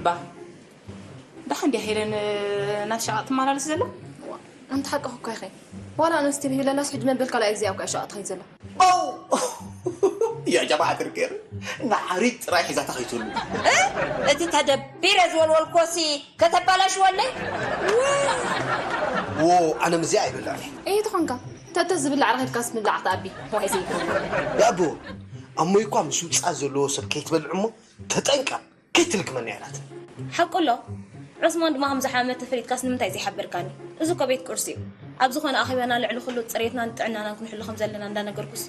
ባ ደሓን ድያ ሄለን ናብ ሸቓቕ ትመላለስ ዘላ? ዋ፣ ኣንቲ ሓቅኺ እኮ ኢኺ። ዋላ ኣነስ ቲቪ ሄለናስ ሕጂ መበል ካልኣይ ግዜ ኣብ ሸቓቕ ትኸይድ ዘላ። ኦው! ያ ጀማዓ ክርክር ንዓሪት ጥራይ ሒዛታ ከይትህሉ። እ? እቲ ተደቢረ ዝወልወልኮሲ ከተባላሽወለይ? ዎ፣ ኣነ ምዚኣ ኣይበላዕን። እይ ትኾንካ። ተተ ዝብላዕ ረኺብካስ ምብላዕ ክትኣቢ። ዋይ ዘይኮነ። ያቦ፣ ኣሞይ እኳ ምስ ውጻእ ዘለዎ ሰብ ከይትበልዕ እሞ ተጠንቀቕ። ከይትልክመኒ እያ ናት። ሓቁ ኣሎ። ዑስማን ድማ ከም ዝሓመመ ተፈሊጥካስ ንምንታይ ዘይሓበርካኒ? እዚ እኮ ቤት ቁርሲ እዩ። ኣብ ዝኾነ ኣኼባና ልዕሊ ኩሉ ጽሬትናን ጥዕናናን ክንሕሉ ከም ዘለና እንዳነገርኩስ።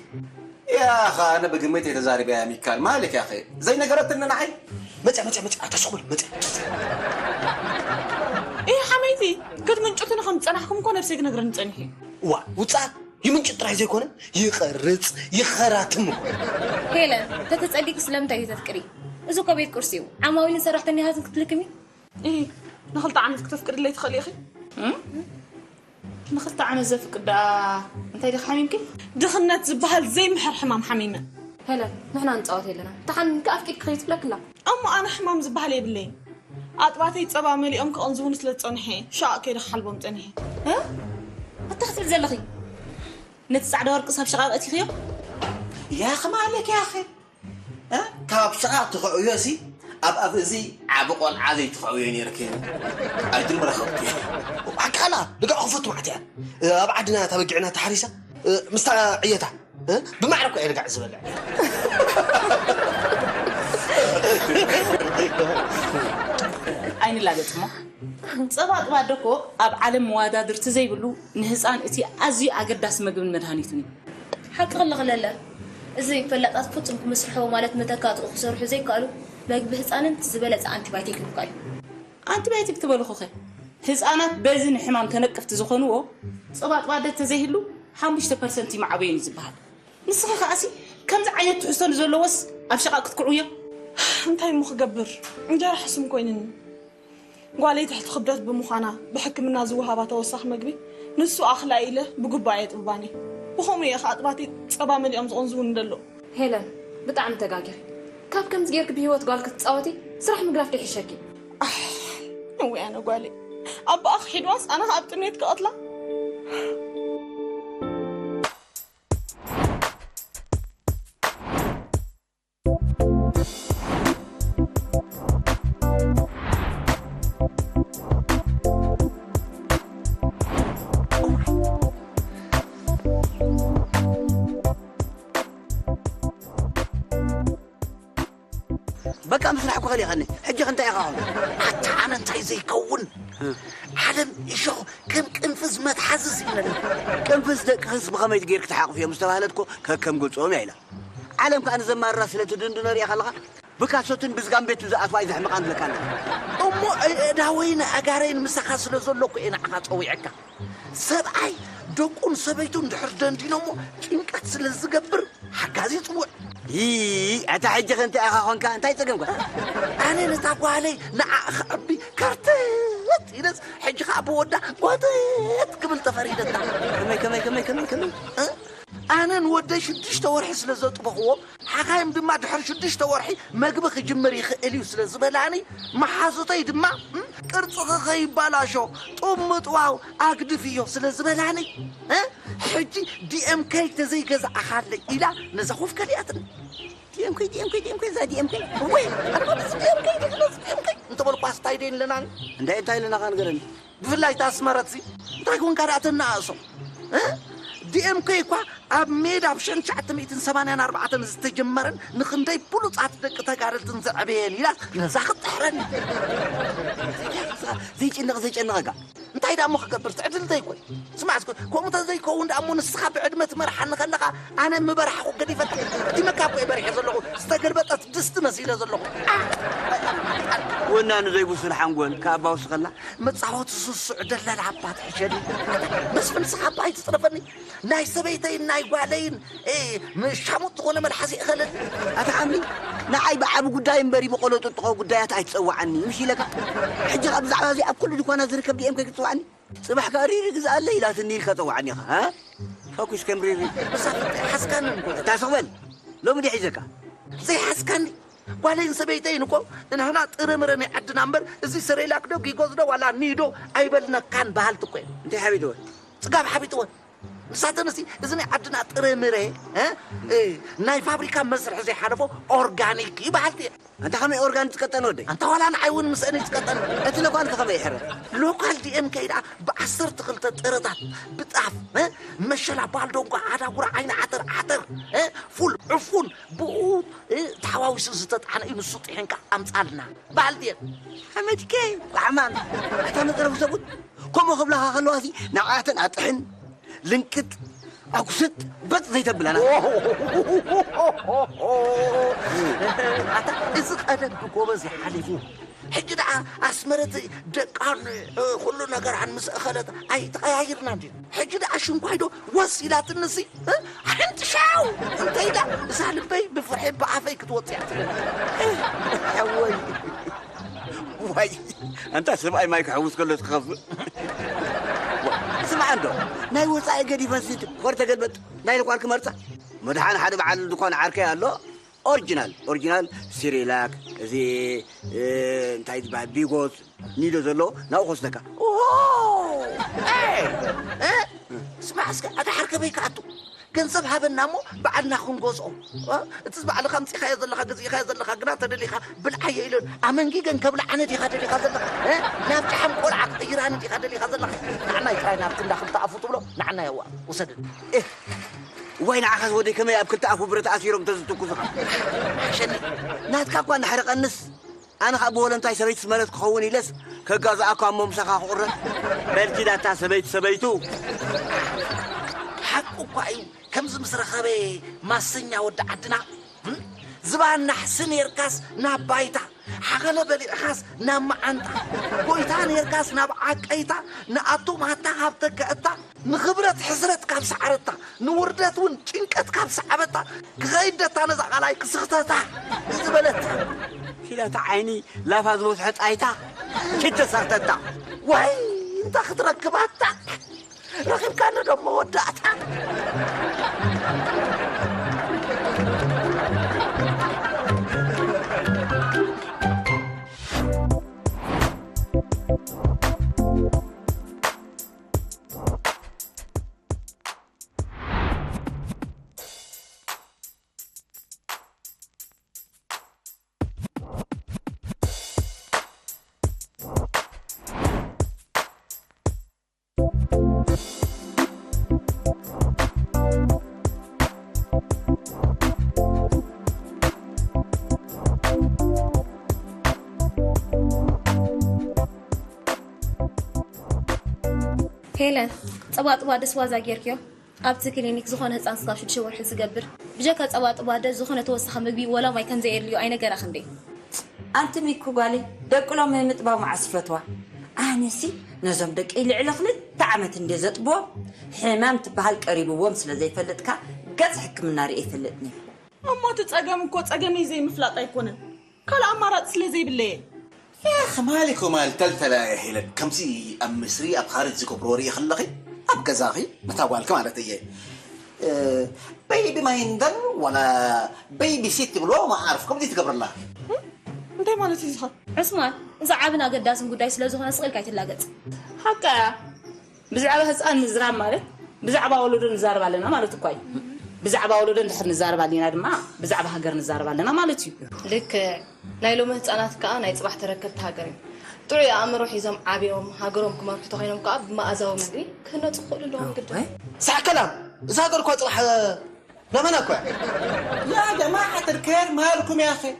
ያኸ ኣነ ብግምት እየ ተዛሪበያ ሚካል። ማለክ ያኸ ዘይነገረትኒ ንዓይ? መጸ፣ መጸ፣ መጸ፣ ኣታ ስኹል፣ መጸ፣ መጸ። እይ ሓመይቲ፣ ክትምንጭቱኒ ከም ዝጸናሕኩም እኮ ነብሰይ ክነግረኒ ጸኒሑ እዩ። እዋ፣ ውጻእ ይምንጭት ጥራይ ዘይኮነ፣ ይቐርጽ፣ ይኸራትም እኮ። ሄለን፣ ተተጸጊኪ ስለምንታይ እዩ ተፍቅሪ? እዚ እኮ ቤት ቁርሲ እዩ። ዓማዊልን ሰራሕተኛታትን ክትልክሚ? እይ፣ ንኽልተ ዓመት ክተፍቅድለይ ትኽእሊ ኢኺ? እም? ንኽልተ ዓመት ዘፍቅድ ደኣ እንታይ ዲኺ ሓሚምኪ? ድኽነት ዝበሃል ዘይምሕር ሕማም ሓሚመ። ሄለን፣ ንሕና ንጻወት የለና። ተሓሚምኪ ኣፍቂድኪ ከይትብለኪ ኣላ። እሞ ኣነ ሕማም ዝበሃል የብለይን። ኣጥባተይ ጸባ መሊኦም ክቕንዝዉኒ ስለ ዝጸንሑ እየ ሸቓቕ ከይደ ክሓልቦም ጸኒሐ። እ? እንታይ ክትብሊ ዘለኺ? ነቲ ጻዕዳ ወርቅስ ኣብ ሸቓቕ ኣእቲኽዮ? ያኺ ማለክ ያኺ። እ? ካብ ሸቓቕ ትኽዕብዮሲ ኣብ ኣፍ እዚ ዓቢ ቆልዓ ዘይትኽዕብዮ ነይርኪ። ኣይትልሚ ረኸብኪ። ሓቃላ፣ ድጋዕ ክፉት ማዕት እያ። ኣብ ዓድና እታ በጊዕና ተሓሪሳ፣ እ፣ ምስታ ዕየታ። እ? ብማዕረ እኮ እየ ርጋዕ ዝበልዕ። ኣይንላገጽ እሞ። ጸባ ጥባ ኣደ እኮ ኣብ ዓለም መዋዳድርቲ ዘይብሉ ንህጻን እቲ ኣዝዩ ኣገዳሲ መግብን መድሃኒትን እዩ። ሓቂ ከለኺ ለለ፣ እዚ ፈላጣት ፍጹም ክምስርሕዎ ማለት መተካእትኡ ክሰርሑ ዘይከኣሉ መግቢ ህጻንን እቲ ዝበለጸ ኣንቲባዮቲክ ምፍቃር እዩ። ኣንቲባዮቲክ ትበልኹኸ? ህጻናት በዚ ንሕማም ተነቀፍቲ ዝኾንዎ ጸባ ጥባ ኣደ ተዘይህሉ ሓሙሽተ ፐርሰንት ይመዓበዩ እዩ ዝበሃል። ንስኺ ከኣሲ ከምዚ ዓይነት ትሕዝቶ ንዘለዎስ ኣብ ሸቓቕ ክትክዕውዮ? እንታይ እሞ ክገብር? እንጀራ ሕሱም ኮይኑኒ። ጓለይ ትሕቲ ክብደት ብምዃና ብሕክምና ዝወሃባ ተወሳኺ መግቢ ንሱ ኣኽላ ኢለ ብግቡእ ኣየጥብባን እየ። ብኸምኡ እየ ኸኣ ኣጥባተይ ጸባ መሊኦም ዝቕንዝዉኒ ዘለዉ። ሄለን፣ ብጣዕሚ ተጋጊኺ። ካብ ከምዚ ጌርኪ ብህይወት ጓል ክትጻወቲ ስራሕ ምግዳፍ ዶ ይሕሸኪ? ኣሕ፣ እወ ኣነ ጓለይ። ኣባኣ ክሒድዋስ ኣነ ኸኣ ብጥሜት ክቐትላ? በቃ ምስራሕ እኮ ከሊእኻኒ። ሕጂ ከ እንታይ ኢኻ ኾንካ? ኣታ ኣነ እንታይ ዘይከውን? ዓለም እሾኽ ከም ቅንፍዝ መትሓዚ ስኢነኒ። ቅንፍዝ ደቅኽስ ብኸመይ ጌርክ ትሓቕፍዮ ምስ ተባህለት እኮ ከከም ገጾም እያ ኢላ። ዓለም ከኣ ንዘማርራ ስለ ትድንድኖ ሪኢኻ ኣለኻ? ብካሶትን ብዝጋምቤቱ ዝኣትዋ እዩ ዘሕምቓን ዝለካ ኣለኻ። እሞ ኣእዳወይን ኣእጋረይን ምሳኻ ስለ ዘሎ እኮ እየ ንዓኻ ጸዊዐካ። ሰብኣይ ደቁን ሰበይቱን ድሕር ደንዲኖሞ ጭንቀት ስለ ዝገብር ሓጋዚ ይጽውዕ። ይይ፣ ኣታ ሕጂ ከ እንታይ ኢኻ ኾንካ? እንታይ ጸገምካ? ኣነ ነታ ጓለይ ንዓ ክዕቢ ከርተት ኢለስ፣ ሕጂ ኸኣ ብወዳ ጓተት ክብል ተፈሪደታ። ከመይ፣ ከመይ፣ ከመይ፣ ከመይ፣ ከመይ? እ? ኣነ ንወደይ ሽዱሽተ ወርሒ ስለ ዘጥበኽዎ፣ ሓኻይም ድማ ድሕሪ ሽዱሽተ ወርሒ መግቢ ክጅምር ይኽእል እዩ ስለ ዝበላኒ፣ መሓዙተይ ድማ፣ እም፣ ቅርጽኺ ከይባላሾ፣ ጡብ ምጥዋው ኣግድፍዮ ስለ ዝበላኒ፣ እ፣ ሕጂ ዲ ኤም ከይ ተዘይገዛእኻለይ ኢላ ነዛ ኮፍ ከሊኣትኒ። ዲ ኤም ከይ፣ ዲ ኤም ከይ፣ ዲ ኤም ከይ፣ እዛ ዲ ኤም ከይ። እወይ፣ ኣነ ማለት እዚ ዲ ኤም ከይ፣ እዚ ዲ ኤም ከይ እንተበልኳስ እንታይ ደይን ኣለናኒ? እንታይ፣ እንታይ ኣለናኻ ንገረኒ። ብፍላይ እታ ኣስመረትሲ፣ እንታይ ኮንካ ደኣ ተነኣእሶ? እ? ዲ ኤም ከይ እኳ ኣብ ሜዳ ኣብ ሸን ትሽዓተ ሚእትን ሰማንያን ኣርባዕተን ዝተጀመረን ንኽንደይ ብሉጻት ደቂ ተጋደልትን ዘዕበየን ኢላስ ነዛ ክትጥሕረኒ። ዘይጭነቕ፣ ዘይጨነቐካ። እንታይ ደኣ እሞ ክገብር? ትዕድልተይ እኮ እዩ። ስማዕ እስከ፣ ከምኡ እንተዘይከውን ደኣ እሞ ንስኻ ብዕድመ ትመርሓኒ ከለኻ ኣነ ምበራሕኹ ገዲፈካ። እቲ መካ እኮ እየ በሪሐ ዘለኹ። ዝተገልበጠት ድስቲ መሲለ ዘለኹ። ወናኒ ዘይብሱል ሓንጎል ክኣባውስ ከላ መጻወቲ ስሱዕ ደላላ ኣባ ትሕሸኒ። መስፍን ንስኻ ኣባ ኣይትጽረፈኒ። ናይ ሰበይተይን ናይ ጓለይን፣ እ፣ ሻሙጥ ዝኾነ መልሓስ ይእኸለኒ። ኣታ ሓምሊ፣ ንዓይ ብዓቢ ጉዳይ እምበሪ ብቆሎ ጥጥቖ ጉዳያት ኣይትጸውዓኒ፣ ምሽ ኢለካ። ሕጂ ከኣ ብዛዕባ እዚ ኣብ ኩሉ ድኳናት ዝርከብ ዲ ኤም ከይ ክትጽውዓኒ? ጽባሕ ከኣ ሪሪ ግዝኣለይ ኢላትኒ ኢልካ ጸውዓኒ ኢኻ፣ እ? ፈኩስ ከም ሪሪ። ንሳ ፍጥር ሓስካኒ እኮ። እታ ስቕ በል። ሎሚ ድየ ሒዘካ? ዘይሓስካኒ? ጓለይን ሰበይተይን እኮ ንሕና ጥርምረ ናይ ዓድና እምበር፣ እዚ ሰሬላክ ዶ ጊጎዝ ዶ ዋላ ኒዶ ኣይበልነካን በሃልቲ እኮ እየን። እንታይ ሓቢጥወን? ጽጋብ ሓቢጥወን። ንሳተን እስቲ እዚ ናይ ዓድና ጥርምረ፣ እ? እ፣ ናይ ፋብሪካ መስርሒ ዘይሓለፎ ኦርጋኒክ እዩ በሃልቲ እየን። ኣንታ ከመይ ኦርጋኒክ ትቀጠን ወደይ? ኣንታ ዋላ ንዓይ እውን ምስአን ይትቀጠን። እቲ ሎኳል ከመይ ይሕረ? ሎኳል ዲኤም ከይዳ ብ12 ጥረታት፣ ብጣፍ፣ እ? መሸላ፣ ባልዶንጓ፣ ኣዳጉራ፣ ዓይኒ ዓተር፣ ዓተር፣ እ? ፉል፣ ዕፉን፣ ብኡ፣ እ? ተሓዋዊሱ ዝተጣዕነ እዩ፣ ንሱ ጥሒንካ ኣምጻልና በሃልቲ እየን። ሓመድከ ላሕማን፣ ኣታ መጽረፊ ሰብኡት፣ ከምኡ ክብላኻ ከለዋ ሲ ንዓተን ኣጥሕን፣ ልንቅጥ፣ ኣጉስጥ፣ በጥ ዘይተብለና። ኣታ እዚ ቀደም ብጎበዝ ይሓሊፉ። ሕጂ ደኣ ኣስመረት ደቃን፣ እ፣ ኩሉ ነገራን ምስ እኸለት ኣይተቐያይርና እንዲ። ሕጂ ደኣ ሽንኳይ ዶ ወስ ኢላትንሲ፣ እ፣ ሓንቲ ሻው እንተ ኢላ እዛ ልበይ ብፍርሒ ብኣፈይ ክትወጽእ እያ ትብል። እ፣ ሓወይ። ዋይ፣ ኣንታ ሰብኣይ ማይ ክሕውስ ከሎ ትኸፍእ። ስምዓ እንዶ፣ ናይ ወጻኢ ገዲፈ ሲ ትኮር ተገልበጥ፣ ናይ ልኳል ክመርጻ። መድሓን ሓደ በዓል ድኳን ዓርከይ ኣሎ፣ ኦሪጂናል፣ ኦሪጂናል ሲሪላክ፣ እዚ፣ እ፣ እንታይ ዝበሃል፣ ቢጎስ፣ ኒዶ ዘሎ፣ ናብኡ ክወስደካ። ኦሆ! ኤ! እ? ስማዕ እስከ፣ ኣታ ሓርከበይ ከኣቱ። ገንዘብ ሃበና እሞ ባዕልና ክንገዝኦ። እ? እቲ ባዕልኻ ኣምጺኻዮ ዘለኻ፣ ገዚእኻዮ ዘለኻ ግና ተደሊኻ ብልዓዮ ኢለን ኣመንጊገን ከብልዓኒ ዲኻ ደሊኻ ዘለኻ? እ? ናብ ጨሓም ቆልዓ ክቕይራኒ ዲኻ ደሊኻ ዘለኻ? ንዓናይ ጥራይ ናብቲ እንዳ ክልተ ኣፉ ትብሎ፣ ንዓናይ ኣዋ፣ ውሰደኒ። እህ፣ እዋይ ንዓኻስ ወደይ ከመይ ኣብ ክልተ ኣፉ ብረት ኣሲሮም ተዝትኩሱኻ? ሓሸኒ፣ ናትካ እኳ እንድሕሪ ቀንስ፣ ኣነ ኸኣ ብወለንታይ ሰበይቲ ስመረት ክኸውን ኢለስ ከጋዝኣኳ እሞ ምሳኻ ክቑረብ። በልኪ ዳታ ሰበይቲ ሰበይቱ። ሓቁ እኳ እዩ፣ ከምዚ ምስ ረኸበ ማሰኛ ወዲ ዓድና፣ እም? ዝባን ናሕሲ ኔርካስ ናብ ባይታ፣ ሓኸለ በሊዕኻስ ናብ መዓንጣ፣ ጎይታ ኔርካስ ናብ ዓቀይታ፣ ንኣቶም ኣታ ሃብተ ከእታ፣ ንኽብረት ሕስረት ካብ ሰዓረታ፣ ንውርደት እውን ጭንቀት ካብ ሰዓበታ፣ ክኸይድ ደታ ነዛ ቓላይ ክስኽተታ ዝበለታ። ኪዳታ ዓይኒ ላፋ ዝበዝሖ ጣይታ ኪድ ተሳኽተታ። ዋይ እንታ ክትረክባታ፣ ረኺብካኒ ዶ መወዳእታ? ሄለን፣ ጸባጥባ ደስ ዋዛ ጌርክዮ። ኣብቲ ክሊኒክ ዝኾነ ህጻን ስጋብ ሽዱሽተ ወርሒ ዝገብር፣ ብጀካ ጸባ ጥባደ ዝኾነ ተወሳኺ ምግቢ ወላ ማይ ከም ዘየድልዮ ኣይነገራኽን ድየ? ኣንቲ ሚኩ ጓለይ፣ ደቂ ሎሚ ምጥባው መዓስ ዝፈትዋ? ኣነሲ ነዞም ደቂ ልዕሊ ክልተ ዓመት እንድየ ዘጥብዎም፣ ሕማም ትበሃል ቀሪብዎም ስለ ዘይፈልጥካ ገጽ ሕክምና ርእየ ይፈልጥን እየ። እሞ እቲ ጸገም እኮ ጸገመይ ዘይምፍላጥ ኣይኮነን፣ ካልእ ኣማራጺ ስለ ዘይብለየ። يا أخي مالك ومال تلتلة يا هيلن، ከምዚ ኣብ ምስሪ ኣብ ኻርጅ ዝገብርዎ ርእኺ ኣለኺ፣ ኣብ ገዛኺ ነታ ጓልኪ ማለት እየ። እ፣ ቤቢ ማይንደር ዋላ ቤቢ ሲት ትብልዎ መዓርፍ ከምዚ ትገብርላ። እንታይ ማለት እዩ እዚ ኸ? ዑስማን፣ እዚ ዓብን ኣገዳስን ጉዳይ ስለ ዝኾነ ስቕ ኢልካ ኣይትላገጽ። ሓቃ እያ። ብዛዕባ ህጻን ምዝራብ ማለት ብዛዕባ ወለዶ ንዛረብ ኣለና ማለት እኳ እዩ። ብዛዕባ ወለዶ እንድሕር ንዛረብ ኣለና ድማ ብዛዕባ ሃገር ንዛረብ ኣለና ማለት እዩ። ልክዕ። ናይ ሎሚ ህጻናት ከኣ ናይ ጽባሕ ተረከብቲ ሃገር እዮም። ጥዑይ ኣእምሮ ሒዞም ዓብዮም ሃገሮም ክመርሑ ተኾይኖም ከኣ ብመኣዛዊ መግቢ ክህነጹ ክኽእሉ ኣለዎም ግድን። ሳዕ ከላም፣ እዛ ሃገር እኳ ጽባሕ ናመና እኳ እያ። يا جماعة الخير مالكم يا أخي؟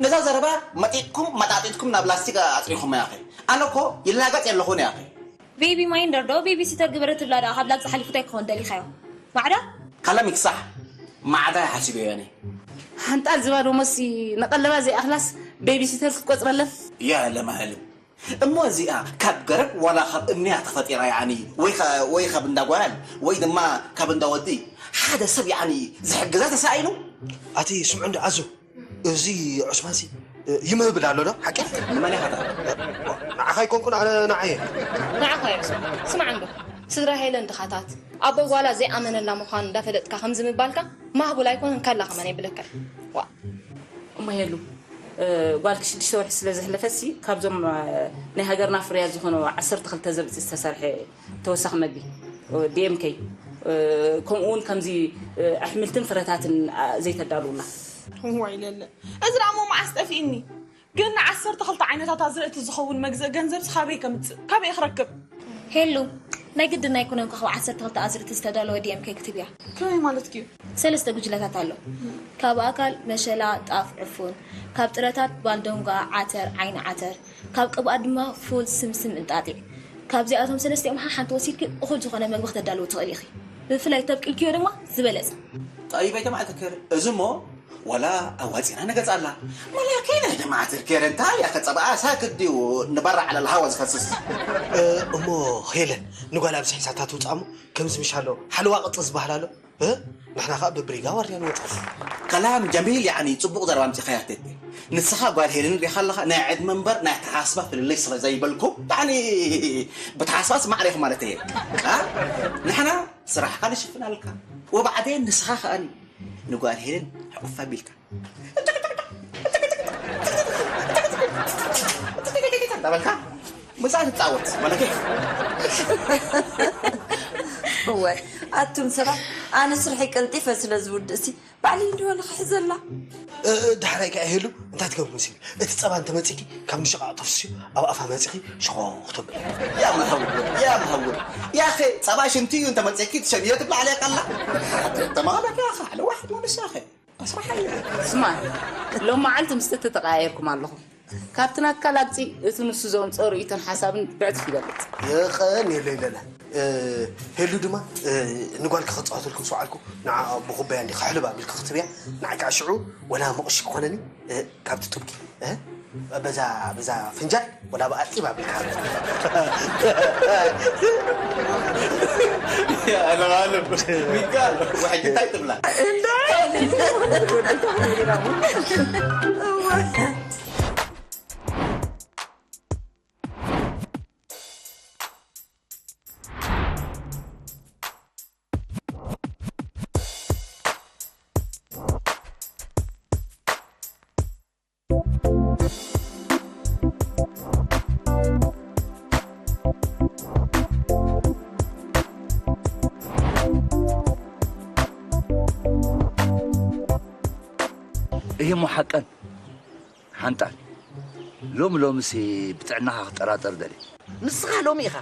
ነዛ ዘረባ መጢጥኩም መጣጢጥኩም ናብ ላስቲክ ኣጥሪኹም ያኸ። ኣነ እኮ ይላገጥ የለኹን ያኸ። ቤቢ ማይንደር ዶ ቤቢ ሲተር ግበረ ትብላ ደኣ ካብ ላግጺ ሓሊፉ እንታይ ክኸውን ደሊኻዮ? ማዕዳ? ከለሚክ ሳሕ ማዕዳ ሓሲበዮ ኣነ። ሓንጣል ዝባዶ መሲ ንቐለባ ዘይኣኽላስ ቤቢ ሲተር ክትቆጽረለን? ያ ለማህልም። እሞ እዚኣ ካብ ገረብ ዋላ ካብ እምንያ ተፈጢራ ያኒ ወይ ከ-፣ ወይ ካብ እንዳ ጓል ወይ ድማ ካብ እንዳ ወዲ ሓደ ሰብ ያኒ ዝሕግዛ ተሳኢኑ? ኣቲ ስምዑ እንዶ ኣዙ። እዚ ዑስማንሲ ይምህብል ኣሎ ዶ? ሓቂ? ንመን ኢኻ ትብል? ንዓኻ ኣይኮንኩን፣ ኣነ ንዓይ እየ። ንዓኻ እየ ዑስማን። ስማዕ እንዶ፣ ስድራ ሄለን ድኻታት፣ ኣቦይ ጓላ ዘይኣመነላ ምዃኑ እንዳፈለጥካ ከምዚ ምባልካ ማህቡል ኣይኮነን፣ ካላ ከማን የብለካን። ዋእ። እሞ ሄሉ፣ እ፣ ጓልኪ ሽዱሽተ ወርሒ ስለ ዘሕለፈሲ፣ ካብዞም፣ እ፣ ናይ ሃገርና ፍርያት ዝኾኑ ዓሰርተ ክልተ ዘብጺ ዝተሰርሐ ተወሳኺ መግቢ፣ እ፣ ዲ ኤም ኬ፣ እ፣ ከምኡ እውን ከምዚ፣ እ፣ ኣሕምልትን ፍረታትን፣ እ፣ ዘይተዳልውና። ዋይ ለለ፣ እዚ ደኣ እሞ መዓስ ጠፊእኒ? ግን ንዓሰርተ ክልተ ዓይነታት ኣዝርእቲ ዝኸውን መግዝኢ ገንዘብስ ካበይ ከምጽእ? ካበይ ክረክብ? ሄሉ፣ ናይ ግድን ኣይኮነን ኮኸብ ዓሰርተ ክልተ ኣዝርእቲ ዝተዳለወ ዲ ኤም ኬ ክትብያ። ከመይ ማለት ድዩ? ሰለስተ ጉጅለታት ኣሎ። ካብ ኣእካል፣ መሸላ፣ ጣፍ፣ ዕፉን። ካብ ጥረታት፣ ባልዶንጓ፣ ዓተር፣ ዓይኒ ዓተር። ካብ ቅብኣት ድማ ፉል፣ ስምስም፣ እንጣጢዕ። ካብዚኣቶም ሰለስቲኦም ሓ-፣ ሓንቲ ወሲድኪ እኹል ዝኾነ መግቢ ክተዳልዊ ትኽእሊ ኢኺ። ብፍላይ ተብቂልክዮ ድማ ዝበለጸ። ጠይበይ ተማዕትክር፣ እዚ እሞ ዋላ ኣዋጺና ነገጽ ኣላ። መላከይ ናይ ደማዕትር ኬር እንታይ እያ ከጸብኣ ሳክት ድዩ ንበራ ዓለል ሃዋ ዝፈስስ? እ፣ እሞ ሄለን፣ ንጓል ኣብዚ ሒዛታ ትውጻእ እሞ ከምዚ ምሽ ኣሎ፣ ሓለዋ ቅጥን ዝበሃል ኣሎ። እ? ንሕና ኸኣ ብብሪጋ ዋርድያ ንወጽእ። ከላም ጀሚል፣ ያዕኒ ጽቡቕ ዘረባ ኣምጺእካ ያርቴቴ። ንስኻ ጓል ሄለን ሪኻ ኣለኻ፣ ናይ ዕድመ እምበር ናይ ኣተሓሳስባ ፍልልይ ስለ ዘይበልኩም፣ ያዕኒ ብተሓሳስባ ስማዕ ሪኹ ማለት እየ። ኣ? ንሕና ስራሕካ ንሽፍናልካ። ወባዕዴን ንስኻ ከኣኒ ንጓል ሄለን ሕቑፍ ኣቢልካ። እንዳበልካ ምጻእ ትጻወት ማለት እዩ። እወ፣ ኣቱም ሰባት፣ ኣነ ስርሐይ ቀልጢፈ ስለ ዝውድእሲ፣ ባዕለይ እንድበለ ክሕዘላ። እ፣ እ፣ ዳሕራይ ከኣ ይህሉ እንታይ ትገብሪ መሲሉ? እቲ ጸባ እንተመጺኪ ካብ ምሽቓቕ ተፍስዮ ኣብ ኣፋ መጺኺ ሸኾኽ ተብሊ። ያ መሃውር፣ ያ መሃውር። ያኸ ጸባ ሽንቲ እዩ እንተመጺኪ ትሸንዮ ትብላ ዓለያ ቀላ። ተማለካ ያኸ ዓለ ዋሕድ ወንስ ያኸ። ኣስራሓዮ። ስማዕ፣ ሎም መዓልቲ ምስቲ ተተቐያየርኩም ኣለኹም። ካብቲ ናትካ ላግጺ እቲ ንሱ ዘምጽኦ ርእይቶን ሓሳብን ብዕጽፊ ይበልጽ። የቐንየለይ ለለ። እ፣ ሄሉ ድማ፣ እ፣ ንጓልኪ ክጻወተልኩም ሰው ዓልኩ፣ ንዓ ብኹባያ እንዲ ክሕልብ ኣቢልኪ ክትብያ፣ ንዓ ከዓ ሽዑ ወላ ምቕሽ ክኾነኒ፣ እ፣ ካብቲ ጡብኪ፣ እ፣ በዛ፣ በዛ ፍንጃል ወላ ብኣጢብ ኣቢልካ። يا أنا غالب. مين قال؟ واحد جديد تبلع. እሂ እሞ ሓቀን ሓንጣል ሎሚ ሎምሲ ብጥዕናኻ ክጠራጠር ደልየ። ንስኻ ሎሚ ኢኻ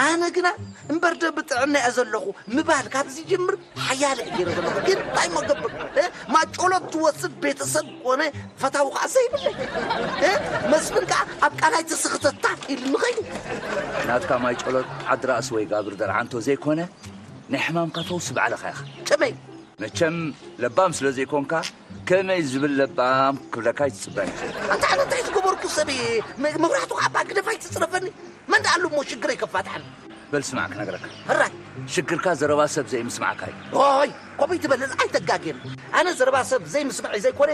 ኣነ ግና እምበር ዶ ብጥዕና እየ ዘለኹ ምባል ካብ ዝጅምር ሓያለ እየ ገይረ ዘለኹ። ግን እንታይ እሞ ገብር እ? ማጮሎት ትወስድ ቤተሰብ ኮነ ፈታዊ ከዓ ዘይብለይ እ? መስፍን ከዓ ኣብ ቃላይ ተስኽተታ ኢሉ ንኸይዱ ናትካ ማይ ጨሎት ዓዲ ራእሲ ወይ ጋብር ደርዓንቶ ዘይኮነ ናይ ሕማምካ ፈውሲ ባዕልኻ ኢኻ። ጨመይ መቸም ለባም ስለ ዘይኮንካ ከመይ ዝብል ለባም ክብለካ ኣይትጽበን ኢኻ። ኣንታ ኣነ እንታይ ዝገበርኩ ሰብ እየ? መ- መብራህቱ ከዓ ባግደፍ ኣይትፅረፈኒ። መን ደኣ ኣሎ እሞ ሽግረይ ከፋትሐኒ? በል ስማዕ ክነግረካ። ሕራይ ሽግርካ ዘረባ ሰብ ዘይምስማዕካ እዩ። ኦይ ከምኡ ይትበልል ኣይተጋግየኒ። ኣነ ዘረባ ሰብ ዘይምስምዐይ ዘይኮነ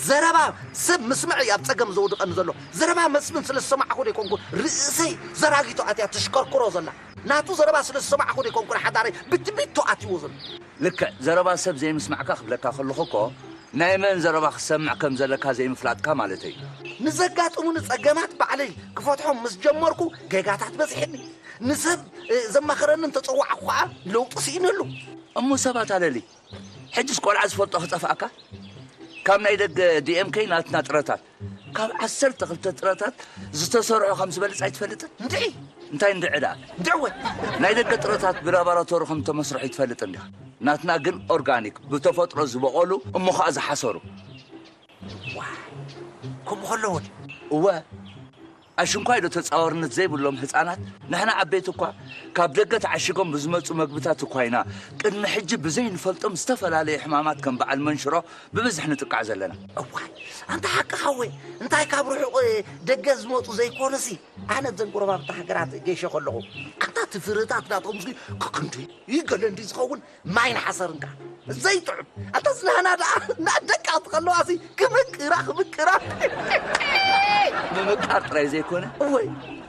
ዘረባ ሰብ ምስምዐይ ኣብ ፀገም ዘውድቐኒ ዘሎ። ዘረባ መስፍን ስለ ዝሰማዕኹ ዘይኮንኩ ርእሰይ ዘራጊቶ ኣትያ ትሽከርክሮ ዘላ። ናቱ ዘረባ ስለ ዝሰማዕኹ ዘይኮንኩ ንሓዳረይ ብትቢቶ ኣትይዎ ዘሎ። ልክዕ ዘረባ ሰብ ዘይምስማዕካ ክብለካ ከለኹ እኮ ናይ መን ዘረባ ክትሰምዕ ከም ዘለካ ዘይምፍላጥካ ማለተይ እዩ። ንዘጋጥሙኒ ጸገማት ባዕለይ ክፈትሖም ምስ ጀመርኩ ጌጋታት በዚሐኒ። ንሰብ ዘማኽረኒ እንተጸዋዕኩ ከኣ ለውጢ ስኢነሉ። እሞ ሰባት ኣለሊ ሕጅስ ቆልዓ ዝፈልጦ ክጠፍኣካ? ካብ ናይ ደገ ዲኤምከይ ናትና ጥረታት ካብ ዓሰርተ ክልተ ጥረታት ዝተሰርሑ ከም ዝበልጽ ኣይትፈልጥን? እንድዒ! እንታይ እንድዒ ደኣ? እንድዕወ! ናይ ደገ ጥረታት ብላቦራቶሪ ከም እተመስርሑ ይትፈልጥ እንዲኻ። ናትና ግን ኦርጋኒክ፣ ብተፈጥሮ ዝበቖሉ እሞ ኸኣ ዝሓሰሩ። ዋይ! ከምኡ ከሎ እውን? እወ! ኣሽንኳይ ዶ ተጻዋርነት ዘይብሎም ህጻናት ንሕና ዓበይቲ እኳ ካብ ደገ ተዓሺጎም ብዝመጹ መግብታት እኳ ኢና ቅድሚ ሕጂ ብዘይንፈልጦም ዝተፈላለየ ሕማማት ከም በዓል መንሽሮ ብብዝሒ ንጥቃዕ ዘለና። እዋይ ኣንታ ሓቅኻ እወ እንታይ ካብ ርሑቕ ደገ ዝመጹ ዘይኮኑሲ ኣነ ኣብዘን ጎረባብቲ ሃገራት ገይሸ ከለኹ ኣንታ እቲ ፍርህታት ናቶምሲ ክክንደይ ይገለ እንዲ ዝኸውን ማይን ሓሰርን ከኣ ዘይጥዑም ኣታ ዝናህና ደኣ እናደቀቕቲ ከለዋሲ ክምቅራ ክምቅራ ምምቃር ጥራይ ዘይኮነ እወይ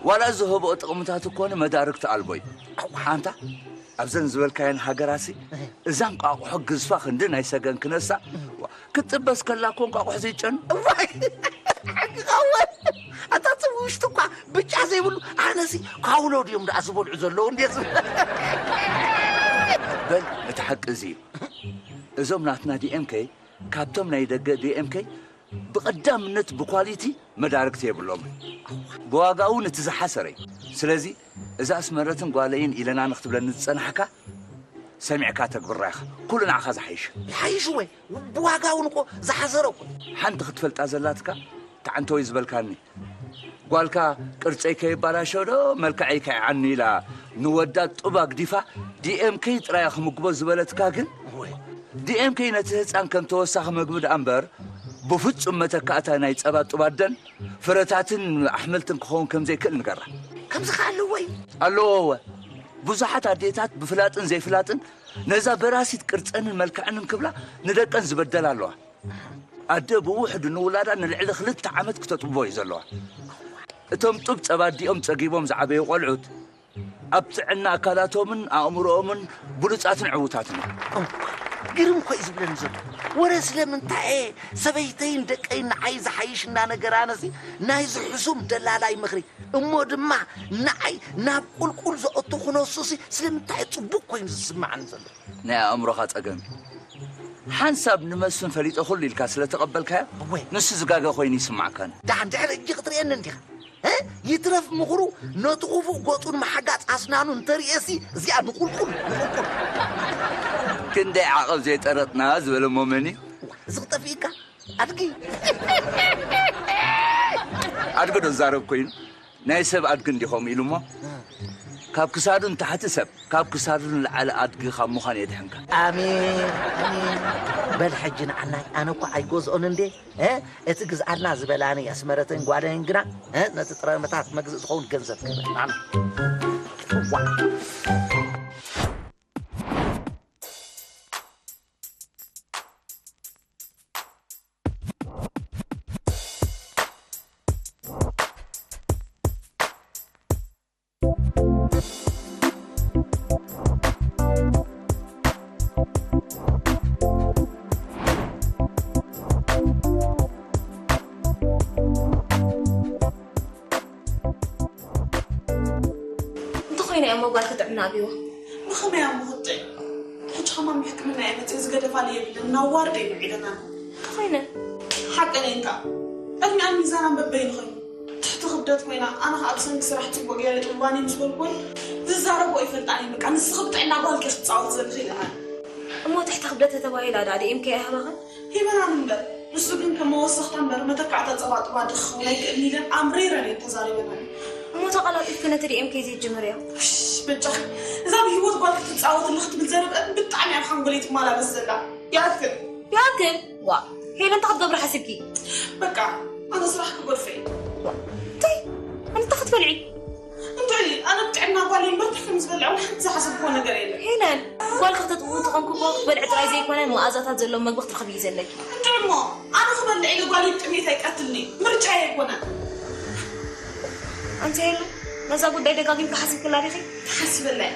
ዋላ ዝህብኦ ጥቕምታት እኮ ንመዳርግቲ ኣልቦ እዩ ኣንታ ኣብዘን ዝበልካየን ሃገራሲ እዛ እንቋቑሖ ግዝፋ ክንዲ ናይ ሰገን ክነሳ ክትጥበስ ከላ እኮ እንቋቑሖ ዘይጨኑ እዋይ ካውሎ ድዮም ደኣ ዝበልዑ ዘለዉ እንዴ ዝብል። በል፣ እቲ ሓቂ እዚ እዩ። እዞም ናትና ዲኤምኬ ካብቶም ናይ ደገ ዲኤምኬ ብቐዳምነት ብኳሊቲ መዳርግቲ የብሎምን። ብዋጋ እውን እቲ ዝሓሰረ እዩ። ስለዚ እዛ ኣስመረትን ጓለይን ኢለና ንክትብለኒ ዝጸናሕካ ሰሚዕካ ተግብራ ኢኻ። ኩሉ ንዓኻ ዝሓይሽ። ይሓይሽ ወይ? ብዋጋ እውን እኮ ዝሓሰረ እኮ። ሓንቲ ክትፈልጣ ዘላትካ፣ ተዓንተወይ ዝበልካኒ፣ ጓልካ ቅርጸይ ከይባላሸው ዶ መልክዐይ ከይዓኑ ኢላ ንወዳ ጡብ ኣግዲፋ ዲኤምኬ ጥራይ ክምግቦ ዝበለትካ ግን፣ ወይ። ዲኤምኬ ነቲ ህጻን ከም ተወሳኺ መግቢ ደኣ እምበር ብፍጹም መተካእታ ናይ ጸባ ጡብ ኣደን ፍረታትን ኣሕምልትን ክኸውን ከም ዘይክእል ንገራ። ከምዚ ከ ኣለዎ እዩ? ኣለዎ እወ። ብዙሓት ኣዴታት ብፍላጥን ዘይፍላጥን ነዛ በራሲት ቅርጸንን መልክዐንን ክብላ ንደቀን ዝበደላ ኣለዋ። ኣደ ብውሕዱ ንውላዳ ንልዕሊ ክልተ ዓመት ክተጥብቦ እዩ ዘለዋ። እቶም ጡብ ጸባ ኣዲኦም ጸጊቦም ዝዓበዩ ቆልዑት ኣብ ጥዕና ኣካላቶምን ኣእምሮኦምን ብሉጻትን ዕዉታትን እዮም። እው፣ ግርም እኮ እዩ ዝብለኒ ዘሎ። ወረ ስለምንታይ እየ ሰበይተይን ደቀይን ንዓይ ዝሓይሽ እናነገራነሲ ናይዚ ሕሱም ደላላይ ምኽሪ እሞ ድማ ንዓይ ናብ ቁልቁል ዘእቱ ክነሱሲ ስለምንታይ እዩ ጽቡቕ ኮይኑ ዝስምዓኒ ዘሎ? ናይ ኣእምሮኻ ጸገም እዩ። ሓንሳብ ንመስፍን ፈሊጠ ኩሉ ኢልካ ስለ ተቐበልካዮ፣ እወ። ንሱ ዝጋገ ኮይኑ ይስማዕካን። ደሓን ድሕሪ ሕጂ ክትርእየኒ እንዲኻ። እ? ይትረፍ ምኽሩ ነቲ ክፉእ ገጹን መሓጋጽ ኣስናኑ እንተርእየሲ እዚኣ ንቁልቁል፣ ንቁልቁል። ክንደይ ዓቐብ ዘይጠረጥና ዝበለ እሞ መን እዩ? እዋ፣ እዚ ክጠፍእካ? ኣድጊ። ኣድጊ ዶ ዝዛረብ ኮይኑ? ናይ ሰብ ኣድጊ እንዲኾም ኢሉ እሞ፣ ካብ ክሳዱ ንታሕቲ ሰብ፣ ካብ ክሳዱ ንላዕሊ ኣድጊ ካብ ምዃን የድሕንካ። ኣሜን፣ ኣሜን። በል ሕጂ ንዓናይ፣ ኣነ እኮ ኣይገዝኦን እንዴ? እ? እቲ ግዝኣልና ዝበላኒ ኣስመረተን ጓለይን ግና፣ እ? ነቲ ጥረምታት መግዝኢ ዝኸውን ገንዘብ ክህበኒ። ኣሜን። እዋ። እንተኾይነ እያ እሞ ጓልኪ ጥዕና ኣብይዋ። ንኸመይ እያ እሞ ክትጥዕም? ሕጂ ከማን ብሕክምና እየ መፅእ፣ ዝገደፋሉ የብለን፣ ናብ ዋርድ እየን ውዒለናን። እንተኾይነ? ሓቀን እየን ከዓ። ዕድሚኣን ሚዛናን በበይኑ ኮይኑ። ትሕቲ ክብደት ኮይና፣ ኣነ ከዓ ብሰንኪ ስራሕ ፅቡቅ ገይረ የጥብባን እየ ምስ በልኩወን፣ ዝዛረብኦ ኣይፈልጣን እየን። በቃ ንስኺ ብጥዕና ጓልኪ ክትፃወቲ ዘለኺ ኢለናን። እሞ ትሕቲ ክብደት ተተባሂላ ደኣ ዲኤምኬ ኣይሃባኽን? ሂበናን እምበር፣ ንሱ ግን ከም መወሰኽታ እምበር መተካእታ ጸባ ጡብ ኣደ ክኸውን ኣይክእልን ኢለን ኣምሪረን እየን ተዛሪበናኒ። እሞ ተቐላጢፍኪ ነቲ ዲኤምኬ ዘይትጅምርዮ? እሽ፣ በጃኺ፣ እዛ ብህይወት ጓል ክትጻወትሉ ክትብል ዘረብአት ብጣዕሚ ኣብ ሓንጎለይ ትመላለስ ዘላ። ይኣክል። ይኣክል? ዋ፣ ሄለን እንታይ ክትገብሪ ሓሲብኪ? በቃ፣ ኣነ ስራሕ ክገድፎ እየ። እንታይ? እንታይ ክትበልዒ? እንድዒ፣ ኣነ ብጥዕና ጓለይ እምበር እንታይ ከም ዝበልዕ እውን ሓንቲ ዝሓሰብክዎ ነገር የለን። ሄለን፣ ጓልኪ ክትጥቡ ተኾንኪ እኮ ክትበልዒ ጥራይ ዘይኮነ መኣዛታት ዘለዎ መግቢ ክትረኽቢ እዩ ዘለኪ። እንድዒ እሞ፣ ኣነ ክበልዕ ኢለ ጓለይ ብጥሜት ኣይቀትልን እዩ። ምርጫይ ኣይኮነን። ኣንቲ ሄሉ፣ ነዛ ጉዳይ ደጋጊምኪ ሓሲብክላ ዲኺ? ተሓሲበላ እየ።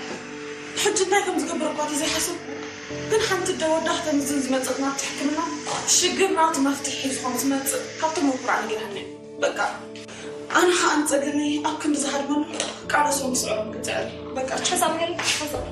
ሕጂ እንታይ ከም ዝገብር እኳ ተዘይሓሰብኩ። ግን ሓንቲ ኣደ ወዳ ክተምዝን ዝመጸት ናብቲ ሕክምና፣ ሽግር ናቱ መፍትሒ ሒዙ ከም ዝመጽእ ካብ ተመኩራ ነጊራኒ እያ። በቃ፣ ኣነ ኸኣ ንጸገመይ ኣብ ክንዲ ዝሃድመሉ፣ ቃለሶም ስዕሮም ክጽዕር። በቃ፣ ቻው። ሓሳብ ሄሉ፣ ሓሳብ።